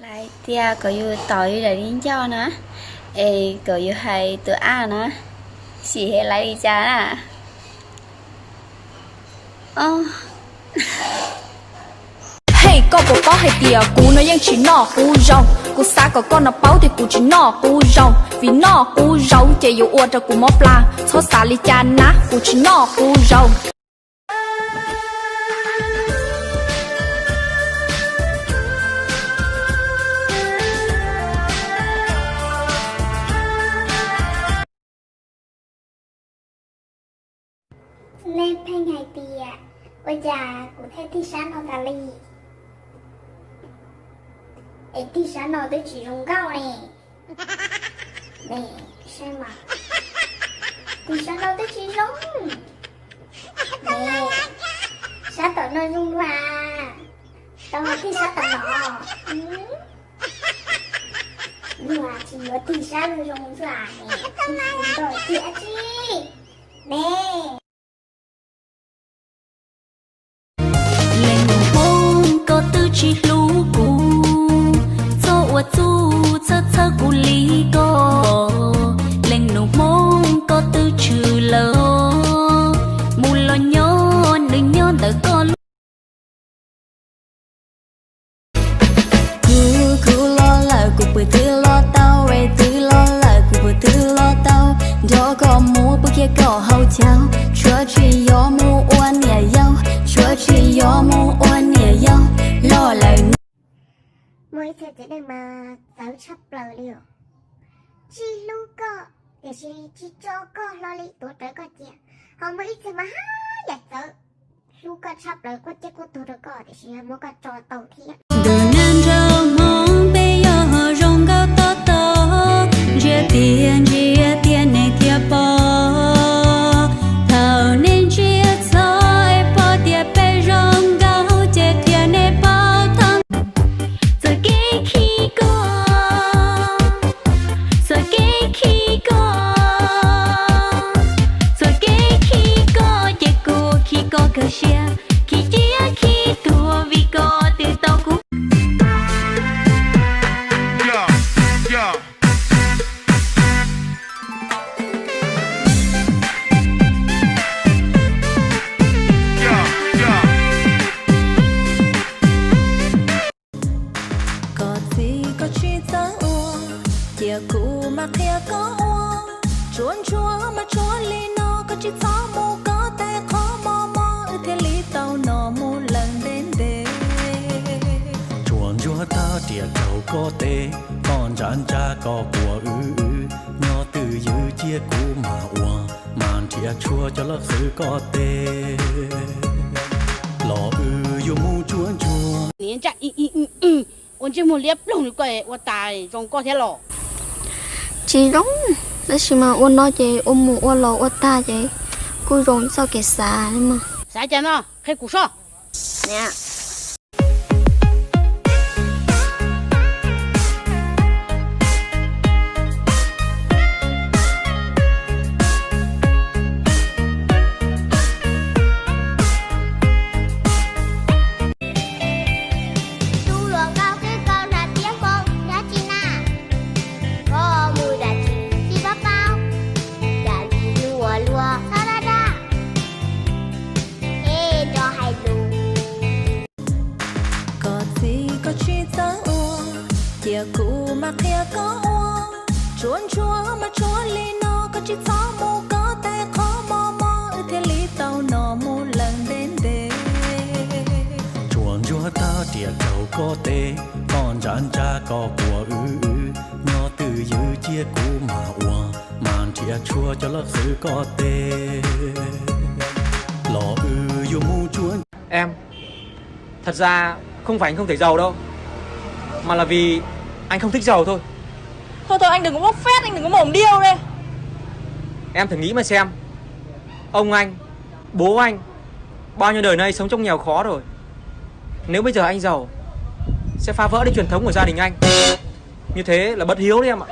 Lais tias kom yus tos yus daim di ncauj na, es kom yus hais tus aj na, sim hes lais li cas na. Hej, koj puas paub hais tias kuv no yeej tsis noj qub zaug? Kuv xav kom koj no paub tias kuv tsis noj qub zaug, vim noj qub zaug ces yuav ua rau kuv mob plab. Txhob xav li cas na, kuv tsis noj qub zaug. Nej pheej hais tias ua cas kuv thiaj tig sab no tas li, es tig sab no twb tsis zoo nkauj ne. Ne, saib mas, tig sab no twb tsis zoo. Ne, sab tom no zoo dua, tau tig sab tom no. Yus tsis yuav tig sab zoo zoo xwb ne, tig sab no tiag tsis ne. Leej nus Hmoob koj twb tsis hlub kuv, txhob ua txuj txhawj txhawj kuv li ko. Leej nus Hmoob koj twb tshwm lawm, mus los nyob nws nyob ntawm koj lub. Kuv, kuv los lawm kuv puas twb los tau, es twb los lawm kuv puas twb los tau, nrog koj mus puas khiav koj haus chaw, tsuav tsis yog mus ua niam yau, tsuav tsis yog mus ua niam yau, los lawm. Muaj ib txhia txiv neej mas txawv tshaj plaws li os. Tsis hlub koj tiam sis tsis tso koj hlo li, tuav rawv koj cia. Ho muaj ib txhia mas haj yam txawv, hlub koj tshaj plaws, quaj ciaj quaj tuag rau koj tiam sis muab koj tso tau thiab. Tus neeg nraug Hmoob peb yog zoo nkauj tob tob, ntsia tiag ntsia tiag nej thiaj pom. Thaum nej ntsia txog es pom tias peb zoo nkauj ces qhia nej paub txog. Txoj kev khi koj, txoj kev khi koj, txoj kev khi koj ces kuv khi koj kawg siab, khi ciaj khi tuag vim koj twb tau kuv. Koj txiv koj tsis txawj ua, cia kuv mam qhia koj ua. Tsuas ntsuag mas tsuag li no, koj tsis txhob mus koj tes qhov mos mos, wb thiaj li tau noj mus lawm ntev ntev. Tsuas ntsuag tag riam rau koj tes, koj ntsa ntsa koj quas wb wb, nyob twj ywm cia kuv mam ua, mam nrhiav tshuaj coj los xwb koj tes, los wb yuav mus tsuag ntsuag. Niam ntsaj, ua ntsej muag liab ploog li koj ua tas zoo koj thiab los? Tsis zoo, tab sis mas ua no ces ua mus ua los ua tag ces kuj zoo txoj kev xav mas. Xav cas no, qhia kuv soj. Tus hluas nkauj twb koj hnav tiab npoo dab tsi na? Koj mus dab tsi tsis paub paub? Yam li yus ua luaj txhob dab dab, es nrog hais lus. Koj txiv koj tsis txawj ua, cia kuv mam qhia koj ua. Tsuas ntsuag mas tsuag li no, koj tsis txhob mus koj tes qhov mos mos, wb thiaj li tau noj mus lawm ntev ntev. Tsuas ntsuag tag riam rau koj tes, koj ntsa ntsa koj quas wb wb, nyob twj ywm cia kuv mam ua, mam nrhiav tshuaj coj los xwb koj tes, los wb yuav mus tsuag. Em, thật ra không phải anh không thể giàu đâu, mà là vì anh không thích giàu thôi. Thôi thôi, anh đừng có bốc phét, anh đừng có mồm điêu đây. Em thử nghĩ mà xem, ông anh, bố anh, bao nhiêu đời nay sống trong nghèo khó rồi. Nếu bây giờ anh giàu, sẽ phá vỡ đi truyền thống của gia đình anh. Như thế là bất hiếu đấy em ạ.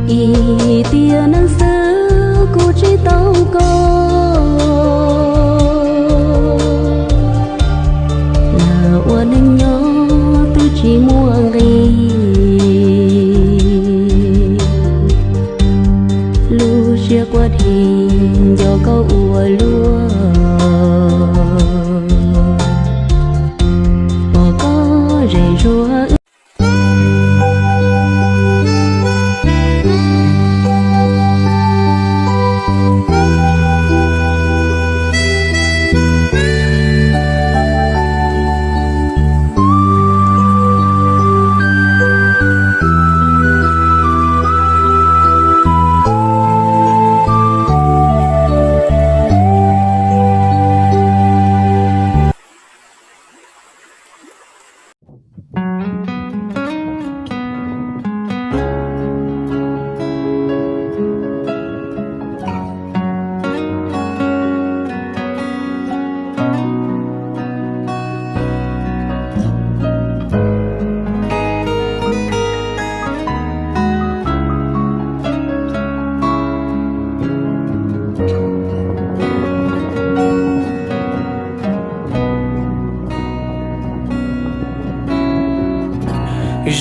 Ib tiam neej xwb kuv tsis tau koj, lawv ua neej nyob twb tsis muaj nqis. Lub siab quaj dhi nco koj ua luaj, pom koj zem zuag.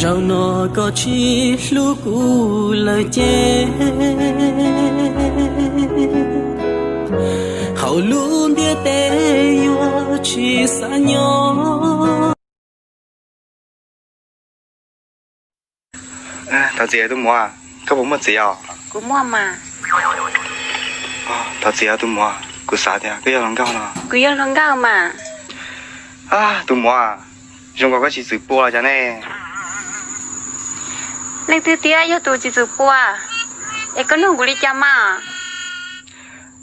Zaum no koj tsis hlub kuv lawm ces, hauv lub ntiaj teb yuav tsis xav nyob. Thov txim tus muam, koj puas muaj txiv os? Kuv muaj mas. Thov txim tus muam, kuv xav tias koj yog hluas nkauj no. Kuv yog hluas nkauj mas. Tus muam, zoo nkaus koj tsis txwm pua los cas ne? Leej twg tiag yog tus tsis txwm pua? Es koj nug kuv li cas mas?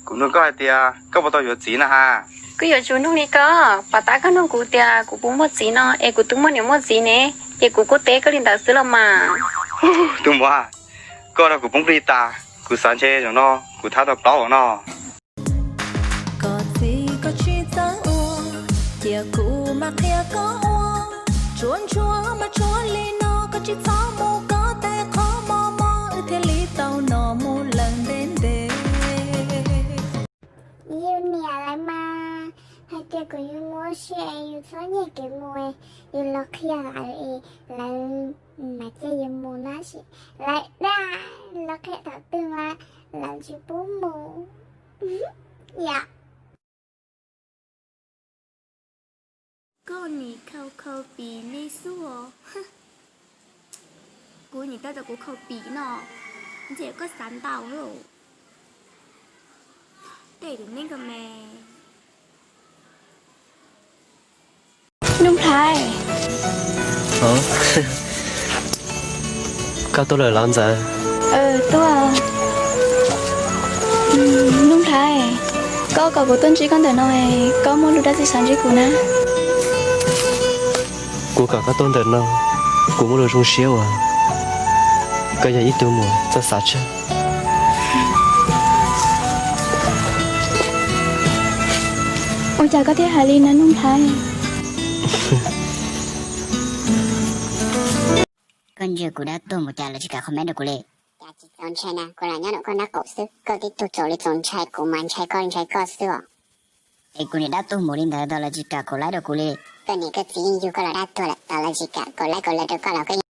Kuv nug koj hais tias koj puas tau yuav txiv na has. Kuv yuav tsum nug li koj, pom tab koj nug kuv tias kuv puas muaj txiv no es kuv twb muaj niam muaj txiv ne, ces kuv kuj teb koj li ntawd xwb los mas. Tus muam, koj ua rau kuv poob plig tas, kuv xav ntshe zaum no kuv thab tau plaub no. Koj txiv koj tsis txawj ua, cia kuv mam qhia koj ua. Tsuav ntsuav mas tsuav li no, koj tsis txhob mus koj tej qhov mos mos, wb thiaj li tau noj mus lawm ntev ntev. Yus niam lawv mas hais tias kom yus mus ua si es yus txhob nyiag kev mus, yus los qhia lawv es lawv mam cia yus mus na. Lawv dag, los qhia thaum twg mas lawv tsis pub mus. Yom. Koj nim khau khau pim nej xwb os. Kuv nim tab tom kuv khau pim no, ntshe koj xav ntau. Tej tus neeg ko me. Nuj Nplhaib. Koj tuaj lawm los Ntxawm? Tuaj. Nuj Nplhaib, koj kom kuv tuaj ntsib koj ntawm no, koj muaj lus dab tsi xav ntsib kuv na? Kuv kom koj tuaj ntawm no, kuv muaj lus zoo siab uas koj yog ib tug muam txawj xav tsawg. Ua cas koj thiaj hais li no Nuj Nplhaib? Koj ntsia kuv dab tuag mus cas lawv tsis kam comment rau kuv li. Cas tsis txaus ntshai na, kuv lam nyob ntawm koj nab qaum xwb, koj tib tug txaus li txaus ntshai, kuv mas ntshai koj li ntshai koj xwb os. Es kuv niam dab tuag mus li ntawd tos lawv tsis kam kaum like rau kuv li. Koj niam koj txiv yeej yug koj los dab tuag lawm, tos lawv tsis kam kaum like kaum like rau koj los koj yeej.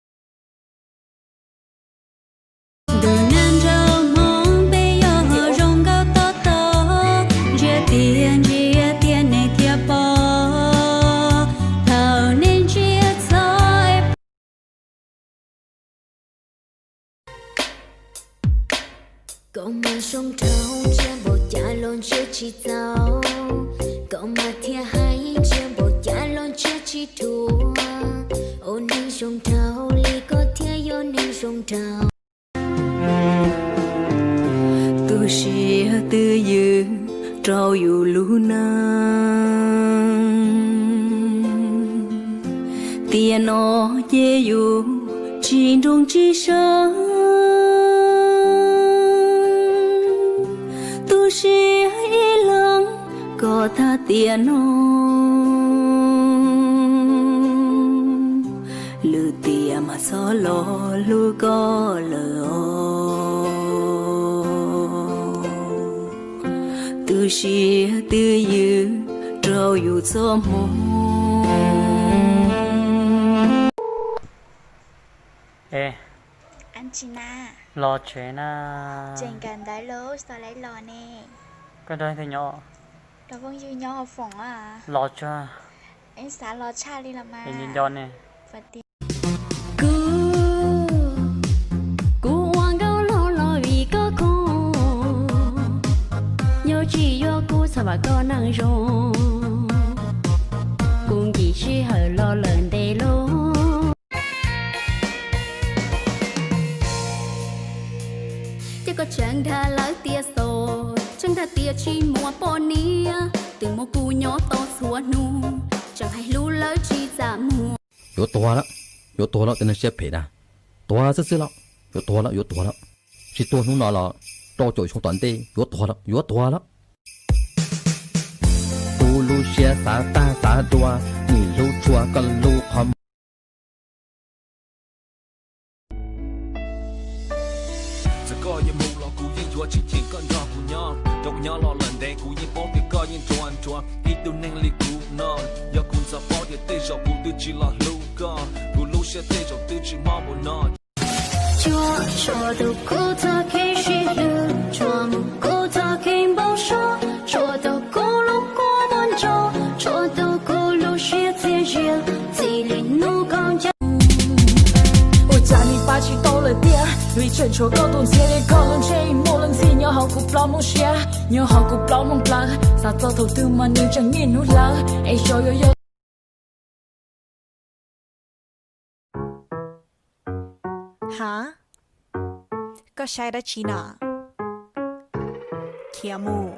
Tus neeg nraug Hmoob peb yog zoo nkauj tob tob, ntsia tiag ntsia tiag nej thiaj pom, thaum nej ntsia txhob. Koj mas zoo nraug ntsia npaum cas los ntsia tsis txaus, koj mas thiaj hais ntsia npaum cas los ntsia tsis dhuav, ua neeg zoo nraug li koj thiaj yog neeg zoo nraug. Tu siab twj ywm rau yus lub neej, tiam no ces yus tsis nroog tsis sawv. Tu siab ib leeg kom tag tiam no, lwm tiam mas Txhob los hlub koj lawm os, twb siab twb ywm rau yus txoj hmoo. E, los tsev na. Tseem kawm ntawv los tsis tau los ne. Koj nrog leej twg nyob? Nrog phooj ywg nyob hauv foom. Los tsuag. Xav los tshaj li los mas. Nco nco ne. Kuv, kuv ua nkauj laug los vim koj khoom, yog tsis yog kuv txhawj vam koj neeg zoo, kuv nkim sij hawm los lawm ntev lauj. Ces koj tseem dag lawv tias xo, tseem dag tias tsis muaj poj niam, twb muaj kuv nyob tau txhua hnub, tseem hais hlub lawv tsis txaj muag. Yuav tuag lawm, yuav tuag lawm, tej neeg siab phem na. Tuag xwb xwb lawm, yuav tuag lawm, yuav tuag lawm. Tsis tuag hnub no los rau caum xyoo tom ntej yuav tuag lawm, yuav tuag lawm. Kuv lub siab xav tag xav dua, nim hlub tshua koj lub qhov muag. Txawm koj yuav mus los kuv yeej yuav tsis cheem koj nrog kuv nyob, rau kuv nyob los lawm ntev kuv yeej paub tias koj yeej nruas nruas ib tug neeg li kuv no. Yog kuv ntxov paub tias tej zaum kuv twb tsis los hlub koj, kuv lub siab tej zaum twb tsis mob npaum no. Tsuas tsuas tus kuv txoj kev sib hlub, tsuas mus kuv txoj kev npau suav, tsuas tus kuv lub kua muag ntsos, tsuas tus kuv lub siab txias zias, txij li hnub koj ncaim. Ua cas nim pab tsis tau lawm tiag, vim tseem tshuav koj tus ntxhias li koj lub ntsej muag lub ntxhi nyob hauv kuv plaub moos siab, nyob hauv kuv plaub moos plawv, xav txog thaum twg mas nws tseem niaj hnub hlawv, es xyov yuav yog. Ha, koj saib dab tsi na? Khiav mus.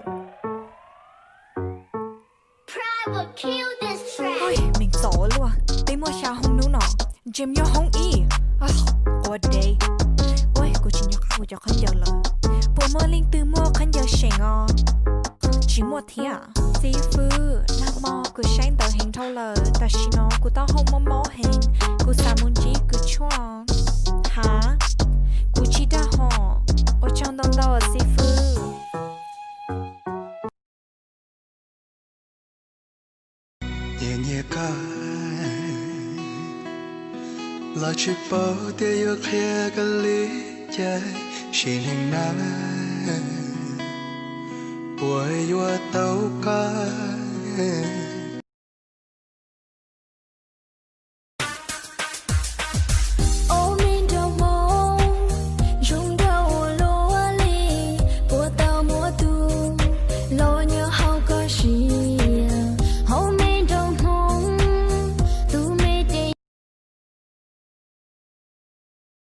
Meem txom luaj, peb muaj xya hoob hnub no, James nyob hoob ib. Ua deb. Ua kuv tsis nco qab kuv cov khaub ncaws lawm. Puas muaj leej twg muaj khaub ncaws seem os? Tsis muaj thiab. Xib fwb, nag hmo kuv saib ntawv heev dhau lawm, tam sim no kuv taub hau mob mob heev, kuv xav mus ntsib kws tshuaj. Ha, kuv tsis dag hos. Ua tsaug ntau ntau xib fwb. Nyias nyias kawg, los tsis paub tias yuav qhia koj li cas, sim neej na, puas yuav tau kawg.